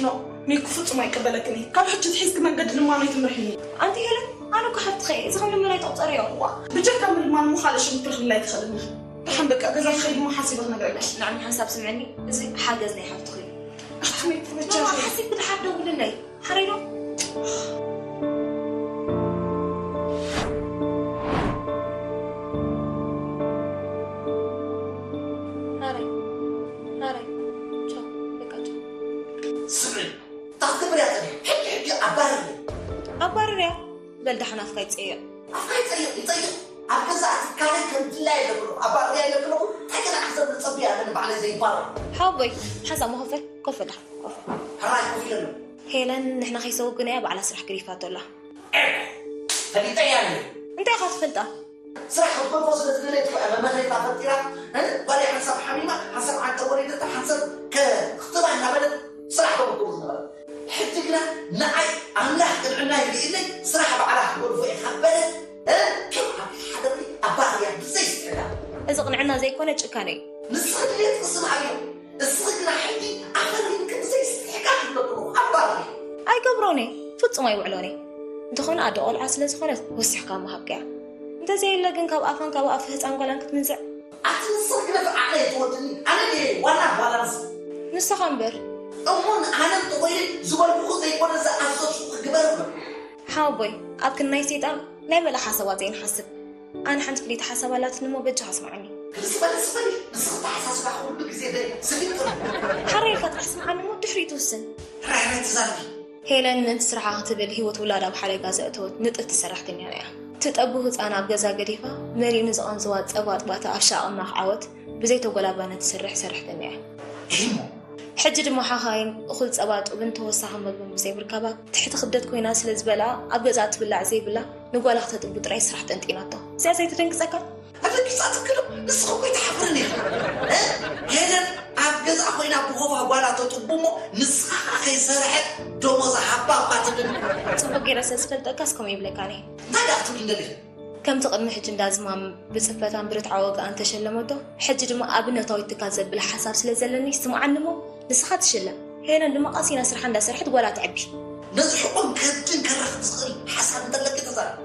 ኖ፣ ሚኩ ፍጹም ኣይቅበለክን እዩ። ካብ ሕጂ ትሒዝኪ መንገዲ ልማኖ ኣይትምርሕኒ። ኣንቲ ሄለን፣ ኣነ እኮ ሓፍትኺ እየ። እዚ ከም ልመና ኣይትቑጸርዮ። ዋ፣ ብጀካ ምልማን እሞ ካልእ ሽም ክትረኽብላ ኣይትኽእልን ኢኺ። ደሓን በቃ፣ ገዛ ክኸይድ እሞ ሓሲበ ክነግረኪ። ንዓይ ሓንሳብ ስምዕኒ፣ እዚ ሓገዝ ናይ ሓፍትኺ እዩ። ኣኽትመይ ትበጃ። ማማ፣ ሓሲብኪ ደሓር ደውልለይ። ሓረይ ዶ? ሓረይ። ሓረይ። ቻው። በቃ ቻው። ስምዒ፣ እንታይ ክትገብር እያ ትደሊ? ሕጂ ሕጂ ኣባርር። ኣባርር እያ? በል ደሓን ኣፍካ ይጸየቕ። ኣፍካ ይጸይቕ፣ ይጸይቕ። ኣብ ገዛእ ትካለይ ከም ድላየ ዘብሎ ኣባርር እያ ኢለኪ ኣለኹ። እንታይ ገና ክዘብር ጸቢያ ኣለኒ ባዕለይ ዘይባረር። ሓወቦይ፣ ሓንሳብ መኸፈል ኮፍ በል ደሓን፣ ኮፍ በል። ሕራይ ኮፍ ኢለ ኣለኹ። ሄለን ንሕና ከይሰወግና እያ ባዕላ ስራሕ ገዲፋቶ ኣላ። ኤህ፣ ፈሊጠያ ነይረ። እንታይ ኢኻ ትፈልጣ? ስራሕ ክትገድፎ ስለ ዝደለየት እኮ እያ መመኽነይታ ፈጢራ። እ? ጓለይ ሓንሳብ ሓሚማ፣ ሓንሳብ ዓንተር ወሊደታ፣ ሓንሳብ ከ-፣ ክጥባ እናበለት ስራሕ ተመክሩ ዝነበረት። ሕጂ ግና ንዓይ ኣምላኽ ጥዕና ይርእየለይ፣ ስራሕ ባዕላ ክትገድፎ እየ ካብ በለት፣ እ? ከም ዓቢ ቅንዕና ዘይኮነ ጭካነ እዩ። ንስኺ ድሌትኪ ስምዓዮ። እስኺ ግና ሕጂ ኣኸሊልኪ ብዘይስጢሕካ ክትነብሩ ኣባሪ። ኣይገብሮን እየ። ፍጹም ኣይውዕሎን እየ። እንተኾነ ኣደ ቆልዓ ስለ ዝኾነት ወሲኽካ ምሃብካያ። እንተዘየለ ግን ካብ ኣፋን ካብ ኣፍ ህፃን ጓላን ክትምንዝዕ። ኣቲ ንስኺ ግና ዓቕሊ ትወድኒ። ኣነ ድየ ዋና ጓላ ንስኺ? ንስኻ እምበር። እሞ ንዓለም ተኾይነ ዝበልኩኹ ዘይኮነ ዝኣዘዝኩ ክግበር እምበር። ሓወቦይ፣ ኣብ ክንዲ ናይ ሰይጣን ናይ መላእ ሓሳባት ዘይንሓስብ። ኣነ ሓንቲ ፍልይቲ ሓሳብ ኣላትኒ እሞ በጃኻ ስምዓኒ። ክልስ በል፣ ክልስ በል። ንስኺ ተሓሳስባ ኩሉ ግዜ ደ-፣ ስግጥ በል። ሓራይ ኢልካ ጥራሕ ስምዓኒ እሞ ድሕሪኡ ትውስን። ራሕራይ ትዛረቢ። ሄለን ምእንቲ ስርሓ ክትብል ህይወት ውላዳ ኣብ ሓደጋ ዘእተወት ንጥፍቲ ሰራሕተኛና እያ። ትጠቡ ህጻን ኣብ ገዛ ገዲፋ፣ መሊኡ ንዝቐንዝዋ ጸባ ኣጥባታ ኣብ ሻቕ እናኽዓወት ብዘይተጎላባነት ትሰርሕ ሰራሕተኛ እያ። ኢሂሞ። ሕጂ ድማ ሓኻይም እኹል ጸባ ጡብን ተወሳኺ መግብን ብዘይምርካባ ትሕቲ ክብደት ኮይና ስለ ዝበልኣ ኣብ ገዛኣ ትብላዕ ዘይብላ ንጓላ ክተጥቡ ጥራይ ስራሕ ጠንጢናቶ። እዚኣ ዘይትደንግጸካ? ኣደንጊጻትኪ ዶ? ንስኺ እኮ ኣይትሓፍርን ኢኺ። እ? ሄለን ኣብ ገዛ ኮይና ብኾፋ ጓላ ተጥቡ እሞ ንስኻ ከኣ ከይሰርሐት ደሞዛ ሃባ እኳ ትብልኒ። ጽቡቕ ገይረ ስለ ዝፈልጠካስ ከምኡ ይብለካን እየ። እንታይ ደኣ ክትብሊ እንደሊኺ? ከምቲ ቅድሚ ሕጂ እንዳ ዝማም ብጽፈታን ብርትዓዊ ወግኣን ተሸለመቶ፣ ሕጂ ድማ ኣብነታዊት ትካል ዘብል ሓሳብ ስለ ዘለኒ ስምዓኒ እሞ ንስኻ ትሽለም። ሄለን ድማ ቀስ ኢላ ስርሓ እንዳሰርሐት ጓላ ተዕቢ። ነዚ ሕቆን ከብድን ከራኽብ ዝኽእል ሓሳብ እንተለኪ ተዛረቢ።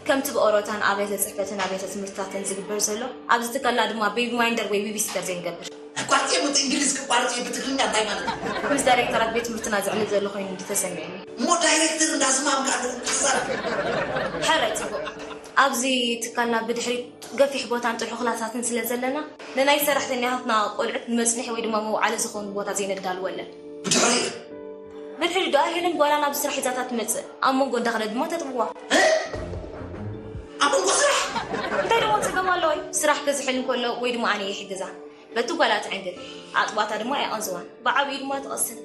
ከምቲ ብኦሮታን ኣብያተ ጽሕፈትን ኣብያተ ትምህርትታትን ዝግበር ዘሎ፣ ኣብዚ ትካልና ድማ ቤቢ ማይንደር ወይ ቤቢ ሲተር ዘይንገብር። ኣቋርጺ፣ ምስ እንግሊዝ ክቋርጽ እዩ፣ ብትግርኛ እንታይ ማለት እዩ? ምስ ዳይሬክተራት ቤት ትምህርትና ዘዕልል ዘሎ ኮይኑ እንዲ ተሰሚዑኒ። እሞ ዳይሬክተር እንዳስማምካ ኣለኹ ክትዛረብ። ሕራይ ጽቡቕ። ኣብዚ ትካልና ብድሕሪት ገፊሕ ቦታን ጥርሑ ክላሳትን ስለ ዘለና፣ ንናይ ሰራሕተኛታትና ቆልዑት ንመጽንሒ ወይ ድማ መውዓሊ ዝኸውን ቦታ ዘይነዳልወለን። ብድሕሪት? ብድሕሪት ደኣ ሄለን ጓላ ናብ ስራሕ ሒዛታ ትመጽእ። ኣብ መንጎ እንዳኸደት ድማ ተጥብዋ። እ? ኣብ መንጎ ስራሕ? እንታይ ደሞ ጸገም ኣለዎ? ስራሕ ክዝሕል እንከሎ ወይ ድማ ኣነ ይሕግዛ። በቲ ጓላ ትዕንግል፣ ኣጥባታ ድማ ኣይቐንዝዋን፣ ብዓብዩ ድማ ትቐስን።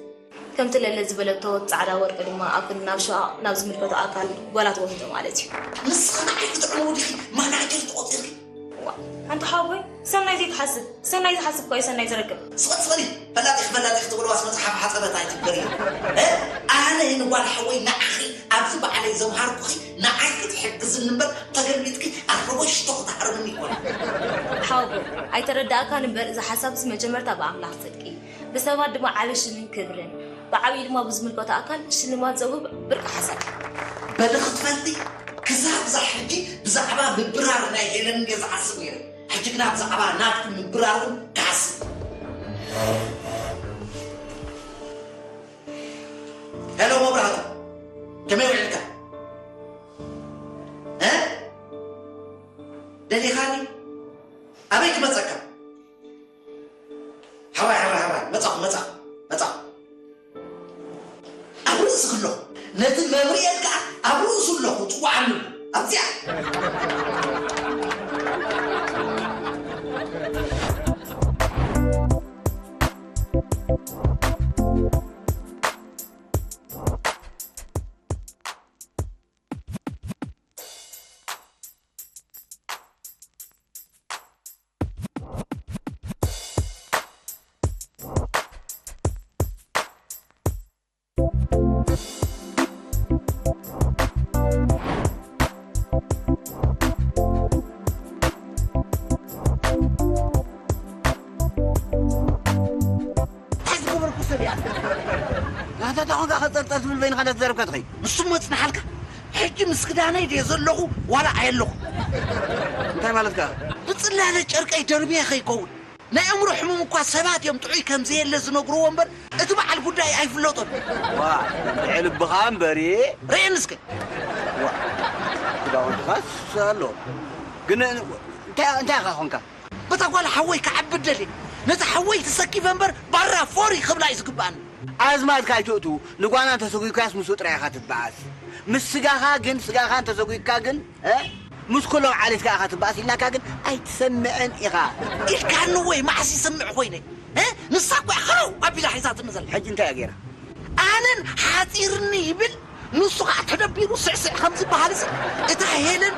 ከምቲ ለለ ዝበለቶ ጻዕዳ ወርቂ ድማ ኣብ ክንዲ ናብ ሸቓቕ ናብ ዝምልከቶ ኣካል ጓላ ትወስዶ ማለት እዩ። ንስኺ ንዓይ ክትዕንዊ ዲኺ ማናጀር ተቖጺርኪ? ዋ፣ ኣንታ ሓወቦይ፣ ሰናይ ዘይትሓስብ፣ ሰናይ ዝሓስብ እኮ እዩ ሰናይ ዝረክብ። ስቕት በሊ፣ ፈላጢ ፈላጢ ክትብልዋስ መጽሓፍ ሓጸበት ኣይትበሪ። እ? ኣነ ንጓል ሓወይ ንዓኺ ኣብዚ ባዕለይ ዘምሃርኩኺ ንዓይ ክትሕግዝኒ እምበር ተገልቢጥኪ ኣረቦይ ሽቶ ክትሃርምኒ ይኮነ። ሓወቦይ፣ ኣይተረዳእካን እምበር እዚ ሓሳብስ መጀመርታ ብኣምላኽ ጽድቂ፣ ብሰባት ድማ ዓቢ ሽምን ክብርን፣ ብዓብዩ ድማ ብዝምልከቶ ኣካል ሽልማት ዘውህብ ብርቂ ሓሳብ። በሊ ክትፈልጢ፣ ክሳብ እዛ ሕጂ ብዛዕባ ምብራር ናይ ሄለን እየ ዝሓስብ ነይረ። ሕጂ ግና ብዛዕባ ናትኩም ምብራር እውን ክሓስብ። ሄሎ መብራህቱ፣ ከመይ ውዒልካ? እ? ደሊኻኒ? ኣበይ ክመጸካ? ሓዋይ፣ ሓዋይ፣ ሓዋይ፣ መጻኹ፣ መጻኹ፣ መጻኹ። ኣብ ርእሲ ኣለኹ። ነቲ መብርኤል ከኣ ኣብ ርእሱ ኣለኹ፣ ጽውዓሉ። ኣብዚኣ። እንታይ ዝገበርኩ ሰብ እያ? ናታ ታኾንካ ከጸርጸር ትብል በይንኻ እንዳተዛረብካ ትኸይድ። ንሱ መጽንሓልካ? ሕጂ ምስ ክዳነይ ድየ ዘለኹ ዋላ ኣየለኹ? እንታይ ማለትካ? ብጽላለ ጨርቀይ ደርብየ ከይከውን። ናይ ኣእምሮ ሕሙም እኳ ሰባት እዮም ጥዑይ ከም ዘየለ ዝነግርዎ እምበር፣ እቲ በዓል ጉዳይ ኣይፍለጦን። ዋ፣ እንድዒ ልብኻ እምበሪ። ርእየኒ እስከ። ዋ፣ ክዳውንትኻስ ኣሎ። ግን እንታይ፣ እንታይ ኢኻ ኾንካ? በታ ጓል ሓወይ ክዓቢ ደልየ። ነቲ ሓወይ ተሰኪፈ እምበር፣ ባራ ፎሪ ክብላ እዩ ዝግብኣኒ። ኣዝማድካ ኣይትእቱ፣ ንጓና እንተሰጒግካስ ምስኡ ጥራይ ኢኻ ትበኣስ። ምስ ስጋኻ ግን፣ ስጋኻ እንተሰጒግካ ግን፣ እ? ምስ ኩሎም ዓሌትካ ኢኻ ትበኣስ ኢልናካ ግን ኣይትሰምዕን ኢኻ። ኢልካኒ ወይ መዓስ ይሰምዕ ኮይነ? እ? ንሳ እኮ እያ ኸረው ኣቢላ ሒዛትኒ ዘላ። ሕጂ እንታይ እያ ገይራ? ኣነን ሓጺርኒ ይብል፣ ንሱ ኸዓ ተደቢሩ ስዕስዕ ከም ዝበሃል እዚ፣ እታ ሄለን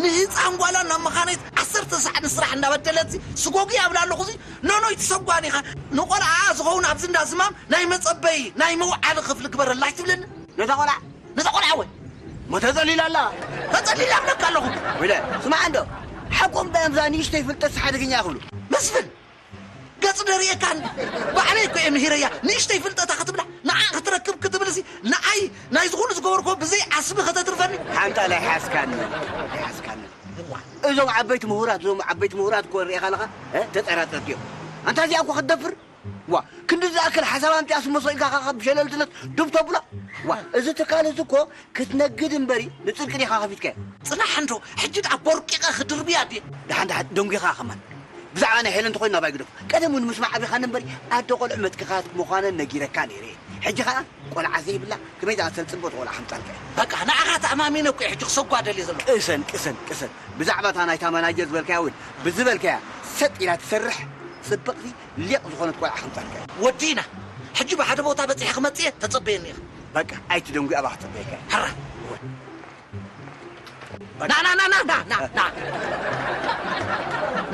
ንህፃን ጓላ ናብ መኻነይት ዓሰርተ ሰዓት ንስራሕ እናበደለት እዚ፣ ስጎጊ ኣብላ ኣለኹ እዚ፣ ኖኖይ ትሰጓን ኢኻ። ንቆልዓ ዝኸውን ኣብዚ እንዳ ዝማም ናይ መጸበዪ፣ ናይ መውዓሊ ክፍሊ ግበረላ ኣይትብለኒ? ነታ ቆልዓ? ነታ ቆልዓ ወይ? ሞ ተጸሊላ ኣላ። ተጸሊላ እብለካ ኣለኹ። ወይለ፣ ስማዕ እንዶ፣ ሓቆም ዳዮም እዛ ንእሽተይ ፍልጠት ሓደገኛ ክብሉ። መስፍን፣ ገጽ ደርእየካን ባዕለይ እኮ እየ ምሂረያ። ንእሽተይ ፍልጠታ ክትብላ ንዓ ክትረክብ ክትብል ሲ ንዓይ ናይዚ ኩሉ ዝገበርኮ ብዘይ ዓስቢ ከተትርፈኒ። ሓንታ ላይ ሓስካኒ፣ ሓስካኒ። እዞም ዓበይቲ ምሁራት፣ እዞም ዓበይቲ ምሁራት እኮ ርኢኻ ኣለኻ፣ እ? ተጠራጠርቲ እዮም። ኣንታ እዚኣ እኮ ክትደፍር፣ ዋ፣ ክንዲ ዝኣክል ሓሳብ ኣምፅኣ ስመሶ ኢልካ ካብ ሸለልትነት ዱብ ተብሎ። ዋ፣ እዚ ትካል እዚ እኮ ክትነግድ እምበሪ ንፅድቂ ዲኻ ከፊትካዮ? ጽናሕ እንዶ፣ ሕጂ ደኣ ቦርቂቐ ክድርብያ ድየ? ደሓን ደሓን፣ ደንጒኻ ከማን። ብዛዕባ ናይ ሄለን እንተኾይኑ ናባይ ግደፎ። ቀደም እውን ምስ ማዕቢኻኒ እምበሪ ኣደ ቆልዑ መትክኻት ምዃነን ነጊረካ ነይረ። ሕጂ ኸኣ ቆልዓ ዘይብላ ከመይ ዝኣመሰለ ጽብቕቲ ቆልዓ ከምጻልካ እየ። በቃ ንዓኻ ተኣማሚነ እኮ እየ ሕጂ ክሰጓ ደልየ ዘለኹ። ቅሰን፣ ቅሰን፣ ቅሰን። ብዛዕባ እታ ናይታ መናጀር ዝበልካያ እውን ብዝበልካያ ሰጥ ኢላ ትሰርሕ ጽብቕቲ ሊቕ ዝኾነት ቆልዓ ከምጻልካ እየ። ወዲና። ሕጂ ብሓደ ቦታ በጺሐ ክመጽእ እየ፣ ተጸበየኒ ኢኻ። በቃ ኣይትደንጉ፣ ኣብኣ ክጸበየካ እየ። ሕራ። ና ና ና ና ና ና ና።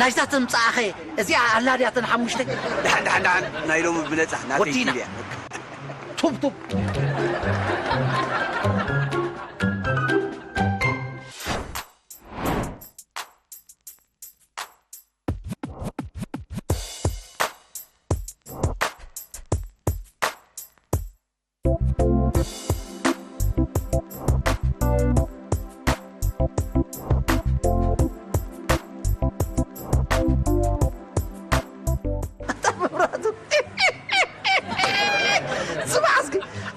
ናይዛ ተምጻኣኸ እዚኣ ኣላ ድያ ተን ሓሙሽተ? ደሓን ደሓን ደሓን፣ ናይ ሎሚ ብነጻ ናተይ ወዲና። ቲቪ እያ። ቱብ ቱብ። መብራህቱ። ስማዕ እስኪ፣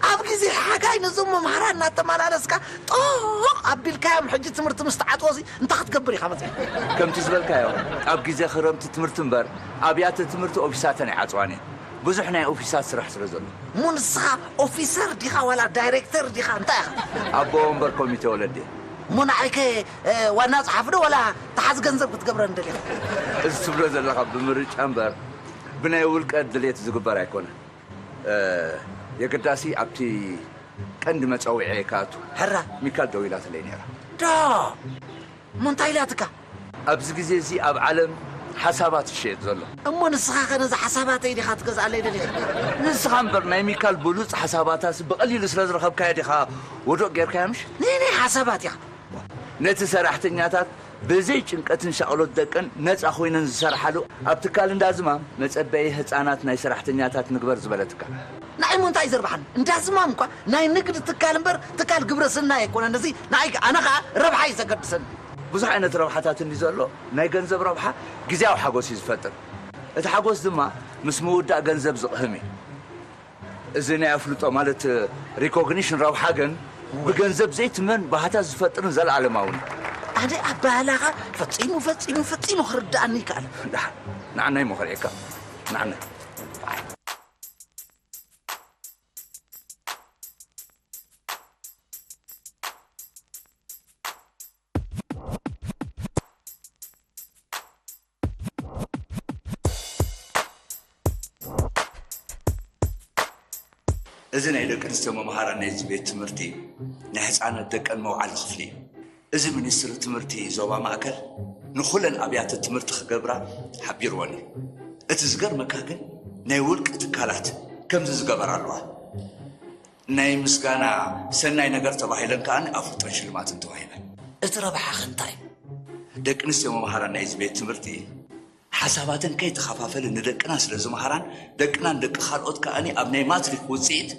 ኣብ ግዜ ሓጋይ ነዞም መምሃራን እናተመላለስካ ጦቕ ኣቢልካዮም፣ ሕጂ ትምህርቲ ምስ ተዓጽወ ሲ እንታይ ክትገብር ኢኻ መጺኻ? ከምቲ ዝበልካዮ፣ ኣብ ግዜ ክረምቲ ትምህርቲ እምበር ኣብያተ ትምህርቲ ኦፊሳተን ኣይዓጽዋን እየን። ብዙሕ ናይ ኦፊሳት ስራሕ ስለ ዘሎ። እሞ ንስኻ ኦፊሰር ዲኻ ዋላ ዳይሬክተር ዲኻ? እንታይ ኢኻ? ኣቦ ወንበር ኮሚቴ ወለዲ። እሞ ንዓይከ፣ እ፣ ዋና ጸሓፊ ዶ ዋላ ተሓዚ ገንዘብ ክትገብረኒ ደሊኻ? እዚ ትብሎ ዘለኻ ብምርጫ እምበር ብናይ ውልቀ ድሌት ዝግበር ኣይኮነን። እ፣ የግዳሲ ኣብቲ ቀንዲ መጸውዒ ከኣቱ ሕራ። ሚካል ደዊላትለይ ነይራ። ዶ? እሞ እንታይ ኢላትካ? ኣብዚ ግዜ እዚ ኣብ ዓለም ሓሳባት ይሸየጥ ዘሎ። እሞ ንስኻ ኸ ነዚ ሓሳባተይ ዲኻ ትገዝኣለይ ደሊኻ? ንስኻ እምበር ናይ ሚካል ብሉጽ ሓሳባታስ ብቐሊሉ ስለ ዝረኸብካዮ ዲኻ ወዱቕ ጌርካዮ ምሽ? ናይ ናይ ሓሳባት ኢኻ። ነቲ ሰራሕተኛታት ብዘይ ጭንቀትን ሻቕሎት ደቀን ነጻ ኮይነን ዝሰርሓሉ ኣብ ትካል እንዳ ዝማም መጸበዪ ህጻናት ናይ ሰራሕተኛታት ንግበር ዝበለትካ። ንዓይ እሞ እንታይ ዘርብሓኒ? እንዳ ዝማም እኳ ናይ ንግዲ ትካል እምበር ትካል ግብረ ሰናይ ኣይኮነን። እዚ ንዓይ፣ ኣነ ኸኣ ረብሓ እዩ ዘገድሰኒ። ብዙሕ ዓይነት ረብሓታት እንዲ ዘሎ፣ ናይ ገንዘብ ረብሓ ግዜያዊ ሓጎስ እዩ ዝፈጥር። እቲ ሓጎስ ድማ ምስ ምውዳእ ገንዘብ ዝቕህም እዩ። እዚ ናይ ኣፍልጦ ማለት ሪኮግኒሽን ረብሓ ግን ብገንዘብ ዘይትመን ባህታ ዝፈጥርን ዘለኣለማውን እዩ። ኣነ ኣባህላኻ ፈጺሙ፣ ፈጺሙ፣ ፈጺሙ ክርድኣኒ ይከኣል። ደሓን፣ ንዓናይ እሞ ከርእየካ። ንዓናይ። እዚ ናይ ደቂ ኣንስትዮ መምሃራን ናይዚ ቤት ትምህርቲ ናይ ህፃናት ደቀን መውዓሊ ክፍሊ እዩ። እዚ ሚኒስትሪ ትምህርቲ ዞባ ማእከል ንኹለን ኣብያተ ትምህርቲ ክገብራ ሓቢርወን እዩ። እቲ ዝገርመካ ግን ናይ ውልቂ ትካላት ከምዚ ዝገበራ ኣለዋ። ናይ ምስጋና ሰናይ ነገር ተባሂለን ከኣ ኣፍልጦን ሽልማትን ተዋሂበን። እቲ ረብሓ ከ እንታይ እዩ? ደቂ ኣንስትዮ መምሃራን ናይዚ ቤት ትምህርቲ ሓሳባተን ከይተኸፋፈለ ንደቅና ስለ ዝመሃራን ደቅናን ደቂ ካልኦት ከኣ ኣብ ናይ ማትሪክ ውፅኢት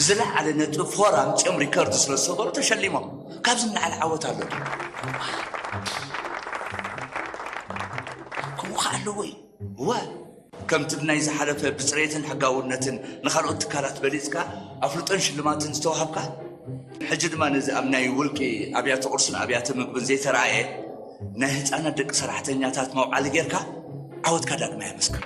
ዝለዓለ ነጥቢ ፎር ኣምፂኦም ሪከርድ ስለ ዝሰበሩ ተሸሊሞም። ካብዚ ንላዕሊ ዓወት ኣሎ ድዩ? ከምኡ ከ ኣለዎ እዩ። እወ፣ ከምቲ ብናይ ዝሓለፈ ብፅሬትን ሕጋውነትን ንኻልኦት ትካላት በሊፅካ ኣፍልጦን ሽልማትን ዝተዋሃብካ፣ ሕጂ ድማ ነዚ ኣብ ናይ ውልቂ ኣብያተ ቁርስን ኣብያተ ምግብን ዘይተረኣየ ናይ ህፃናት ደቂ ሰራሕተኛታት መውዓሊ ጌርካ ዓወትካ ዳግማይ ኣመስክር።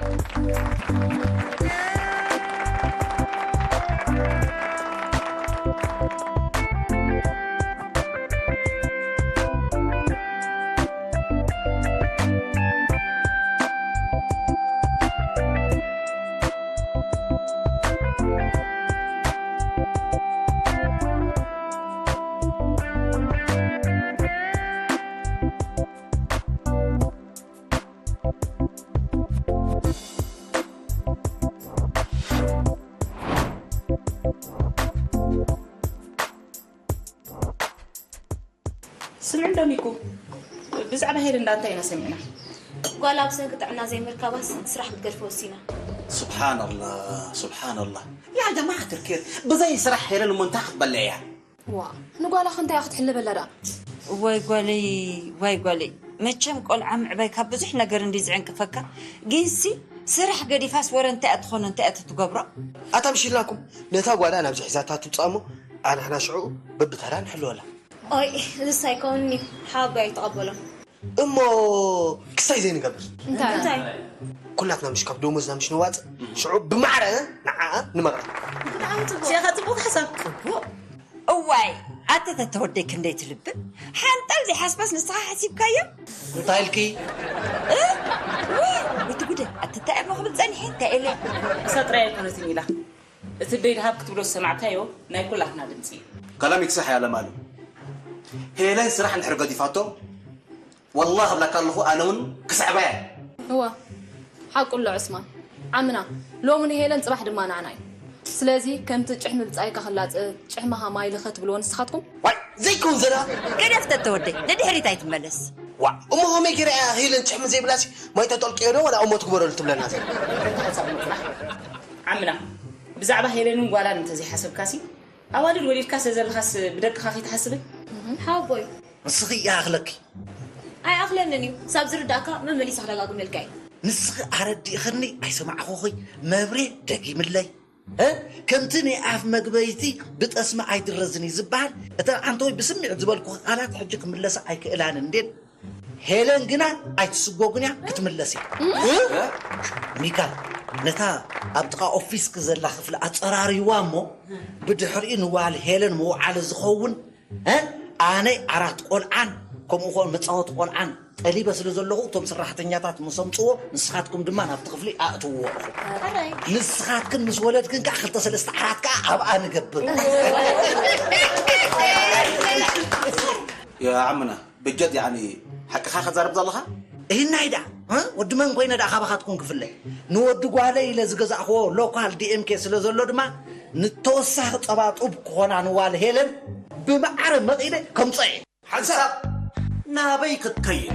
ስምዕ እንዶ ሚኩ፣ ብዛዕባ ሄለን ዳ እንታይ ኢና ሰሚዕና? ጓላ ብሰንኪ ጥዕና ዘይምርካባስ ስራሕ ክትገድፎ ወሲና። سبحان الله، سبحان الله. يا جماعة الخير، ብዘይ ስራሕ ሄለን እሞ እንታይ ክትበልዕ እያ? ዋ ንጓላኸ እንታይ ክትሕልበላ ደኣ? ዋይ ጓለይ፣ ዋይ ጓለይ፣ መቸም ቆልዓ ምዕባይ ካብ ብዙሕ ነገር እንዲ ዝዕንቅፈካ። ግንሲ ስራሕ ገዲፋስ ወረ እንታይ እያ ትኾኖ እንታይ እያ ትትገብሮ? ኣታ ምሽ ኢልናኩም ነታ ጓላ ናብዚ ሒዛታ ትምጻእ እሞ ኣንሕና ሽዑ በብተራ ንሕልወላ። ኦይ፣ እዚስ ኣይከውንን እዩ። ሓወቦይ ኣይተቐበሎን። እሞ ክስታይ ዘይንገብር? እንታይ? እንታይ? ኩላትና ምሽ ካብ ደሞዝና ምሽ ንዋጽእ ሽዑ ብማዕረ ንዓኣ ንመቕረብ። ሸኻ ጽቡቕ ሓሳብ። ጽቡቕ። እዋይ ኣተ ተተወደይ ክንደይ ትልብን ሓንጣል ዘይሓስባስ ንስኻ ሓሲብካዮ? እንታይ ኢልኪ? እቲ ጉደ ኣትታይ እሞ ክብል ጸኒሐ እንታይ ኢለ? እሳ ጥራይ ኣይኮነትን ኢላ። እቲ ደይ ድሃብ ክትብሎ ዝሰማዕካዮ ናይ ኩላትና ድምፂ እዩ። كلامك صح يا لمالو. ሄለን ስራሕ እንድሕር ገዲፋቶ والله እብለካ ኣለኹ ኣነ እውን ክስዕባ እየ። እዋ ሓቁ ኣሎ ዑስማን ዓምና። ሎሚ ንሄለን ጽባሕ ድማ ንዓና እዩ። ስለዚ ከምቲ ጭሕሚ ብጻይካ ክላጸ ጭሕምኻ ማይ ልኸ ትብልዎ ንስኻትኩም? ዋይ ዘይከውን ዘረባ። ገደፍ ተተወደይ ንድሕሪት ኣይትመለስ። ዋ እሞ ከመይ ገይረ እያ ሄለን ጭሕሚ ዘይብላሲ ማይ ተጠልቅዮ ዶ ወላ እሞ ትግበረሉ ትብለና ዘ ዓምና ብዛዕባ ሄለንን ጓላን እንተዘይሓሰብካሲ ኣዋልድ ወሊድካ ስለ ዘለኻስ ብደቅኻ ከይትሓስብን? ሓወቦይ ንስኺ ይኣኽለኪ። ኣይኣኽለንን እዩ። ሳብ ዝርዳእካ መመሊሳ ክደጋግመልካ እዩ። ንስኺ ኣረዲእኽኒ ኣይሰማዕኹኺ። መብሬ ደጊምለይ እ? ከምቲ ናይ ኣፍ መግበይቲ ብጠስሚ ኣይድረዝን እዩ ዝበሃል። እተን ዓንተወይ ብስምዒት ዝበልኩ ቃላት ሕጂ ክምለሳ ኣይክእላን እንዴን። ሄለን ግና ኣይትስጎግን እያ ክትምለስ እያ። እ? ሚካ ነታ ኣብ ጥቓ ኦፊስክ ዘላ ክፍሊ ኣፀራርይዋ እሞ ብድሕሪኡ ንዋል ሄለን መውዓሊ ዝኸውን እ? ኣነ ዓራት ቆልዓን ከምኡ ኾን መፃወቲ ቆልዓን ጠሊበ ስለ ዘለኹ እቶም ሰራሕተኛታት ምስ ኣምፅዎ ንስኻትኩም ድማ ናብቲ ክፍሊ ኣእትውዎ ኢኹም። ንስኻትክን ምስ ወለድክን ከዓ ክልተ ሰለስተ ዓራት ከዓ ኣብኣ ንገብር። ዓምና ብጀድ ያኒ ሓቅኻ ከዛርብ ዘለኻ ይህናይ ዳ እ? ወዲ መን ኮይነ ዳ ካባኻትኩም ክፍለ ንወዲ ጓለ ኢለ ዝገዛእኽዎ ሎካል ዲኤምኬ ስለ ዘሎ ድማ ንተወሳኺ ፀባ ጡብ ክኾና ንዋል ሄለን ብማዕረ መቒለ ከምፀ እየ ሓንሳብ ናበይ ክትከይድ